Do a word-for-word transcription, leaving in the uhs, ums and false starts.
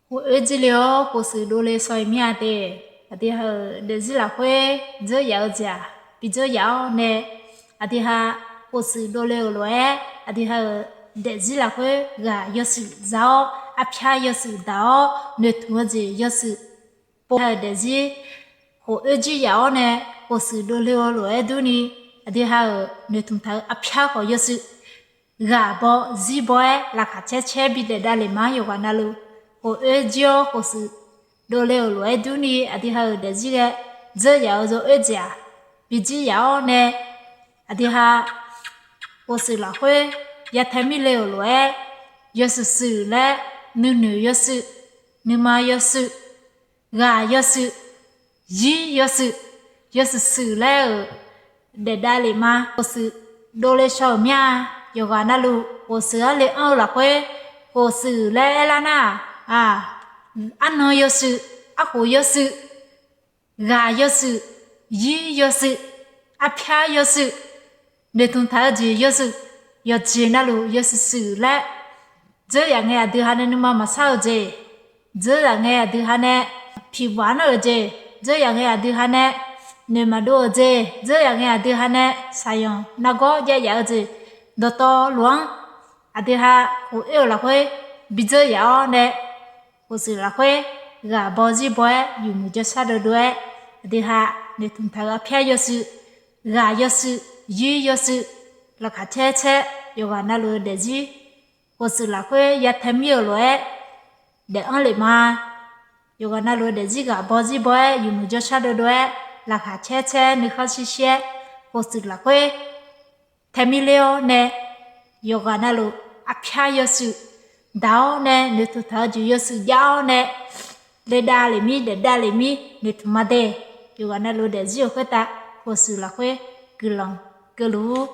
Khof oer jir le-awr khofshuif dovle shaw-iq mir-a de. Aqdui ha-euq daefzir lafkhoer dzeur yaf-eu jeq-aq, bi dzeur yaf-awr nae, aqdui ha khofshuif dovle-euq lof-aer, aqdui ha-euq daefzir lafkhoer ghaq yawshuif za-awr, arpyar yawshuif daq-awr, noeqtmq-eu jeq yawshuif pov-eu daefzir khof oer jir yaf-awr nae, khofshuif dovle-eu lof-aer durni, aqdui ha-euq noeqtmq taq-eu arpyar khawf yawshuif ghaq baw zir baw-aer laqkhaq caer caer bi daef davlef ma. Yawqghaq navluf khof oer jir-awr khofshuif dovle-euq lof-aer durni, aqdui ha-euq daefzir ghae dzeur yaf-eu yawoer jeq-aq, bi jir yaf-awr nae, aqdui ha khofshuif lafkhoer yatae mir le-euq lof-aer, yawshuif shuif laer, nuinoeq yawshuif, nuima yawshuif, ghaq yawshuif, yir yawshuif, yawshuif shuif laer-euq daef davlef ma. Khofshuif dovle shaw-euq mir-a. Yawqghaq navluf khofshuif-anr le anr-eu lafkhoer, khofshuif laer aerlar nar-aq, arnan yawshuif, arkhof yawshuif, ghaq yawshuif, yir yawshuif, arpyar yawshuif, noeqtmq taq-eu jeq yawshuif, yawqjeq navluf yawshuif shuif laer, dzeur yaf ngae aqdui ha nae nuima maqsar-eu jeq, dzeur yaf ngae aqdui ha nae piqbaf nar-euq jeq, dzeur yaf ngae aqdui ha nae noeq maqdov-eu jeq, dzeur yaf ngae aqdui ha nae shaqyanq nargawr jav yaf-eu jeq, dawqtawvluf-anr aqdui ha khof oer-euq lafkhoer bi dzeur yaf-awr nae, khofshuif lafkhoer ghaq baw zir baw-aer yawmuiq jawrshar dovdov-aer, aqdui ha noeqtmq taq-eu arpyar yawshuif, ghaq yawshuif, yir yawshuif, laqkhaq caer caer, yawqghaq navluf-eu daefzir khofshuif lafkhoer yatae mir-euq lof-aer daef anr lef ma. Yawqghaq navluf-eu daefzir ghaq baw zir baw-aer yawmuiq jawrshar dovdov-aer, laqkhaq caer caer nuikhanr shir shir-aer, khofshuif lafkhoer tae mir ler-awr nae, yawqghaq navluf arpyar yawshuif daq-awr nae, noeqtmq taq-eu jeq yawshuif jav-awr nae, le davlef mir daef davlef mir noeqtmq ma de. Yawqghaq navluf-eu daefzir-euq khoertav khofshuif lafkhoer guiqlanq keuvluf-ur.